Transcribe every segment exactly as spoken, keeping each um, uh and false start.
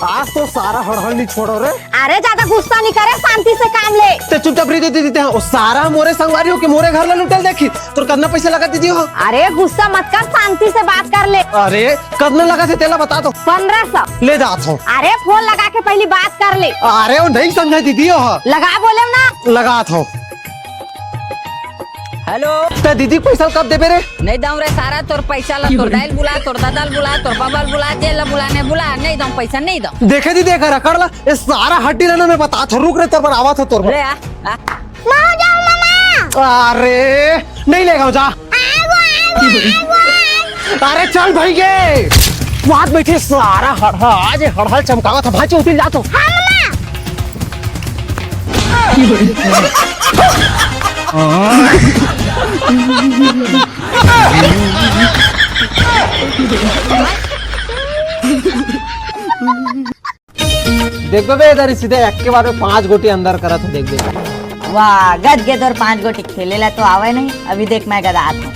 आज तो सारा हड़हड़ नहीं छोड़ो रे। अरे, ज्यादा गुस्सा नहीं करे, शांति से काम ले। ते चुपचाप रही दीदी, दीदी, हाँ, वो सारा मोरे संगवारी हो के मोरे घर ला लुटेल देखी। तोर कतना पैसा लगा दीदी हो? अरे, गुस्सा मत कर, शांति से बात कर ले। अरे, कतना लगा थे तेला बता दो। पन्द्रह सौ। ले जात हो। अरे, फोन लगा के पहली बात कर ले। अरे, वो नहीं समझा दीदी हो। लगा बोले ना। लगात हो। हेलो। ते दीदी पैसा कब देबे रे? नहीं दऊं रे सारा, तोर पैसा ला, तोर दाई ल बुला, तोर दादा ल बुला, तोर बाबा ल बुला, जे ला बुलाने बुला, नहीं दऊं पैसा, नहीं दऊं। देखे दीदी, एक रकड़ ला, ये सारा हड्डी रहना मैं बता थो, रुक रे, तोर पर आवा थो, तोर पर। ले आ, आ। मैं जाऊं मामा। अरे, नहीं लेगा, जा। आगो, आगो, आगो, आगो। अरे चल भाई गे। बात बैठे सारा हड़हड़, आज ये हड़हड़ चमकावा था, भाई उतर जा तो। हाँ मामा। देख बे, इधर सीधे एक के बार में पांच गोटी अंदर करत हो, देख बे। वाह, गद के तोर पांच गोटी खेले ला तो आवे नहीं, अभी देख मैं गदात हूँ।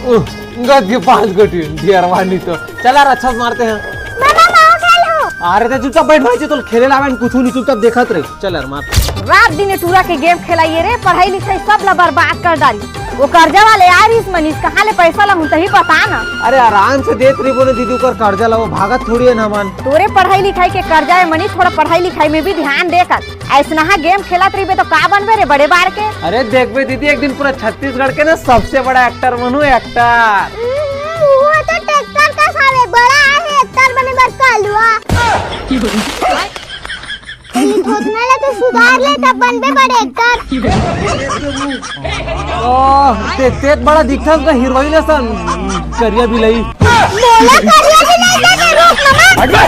उह, गद के पांच गोटी, डियरवा नहीं तो। चल यार, अच्छा से मारते हैं। मामा, मैं खेलूं। अरे ते चुपचाप बैठ भाई जी, तो खेले लावे न, कुछ नहीं, चुपचाप देखत रहे। चल यार, मार। रात दिन ये टूरा के गेम खेलाइए रे, पढ़ाई लिखाई सब ला बर्बाद कर डारी। वो कर्जा वाले आ रहीस मनीष, कहाँ ले पैसा ला हूँ तही बता ना। अरे आराम से देत रही बोले दीदी, ओकर कर्जा ला, वो भागत थोड़ी है ना मन। तोरे पढ़ाई लिखाई के कर्जा है मनीष, थोड़ा पढ़ाई लिखाई में भी ध्यान दे कर। ऐसना गेम खेलत रहिबे तो का बनबे रे बड़े बार के? अरे देखबे दीदी, एक दिन पूरा छत्तीसगढ़ के ना सबसे बड़ा एक्टर बनू, एक्टर। हम्म, वो तो ट्रैक्टर का साले बड़ा है, एक्टर बने बर कालुआ। ये थोथना ले तो सुधार ले, तब बनबे बड़े एक्टर। ओह, ते, ते बड़ा दिखथस ना हीरोइन असन, करिया बिलाई। मोला करिया बिलाई का रूप नमन। हट बे।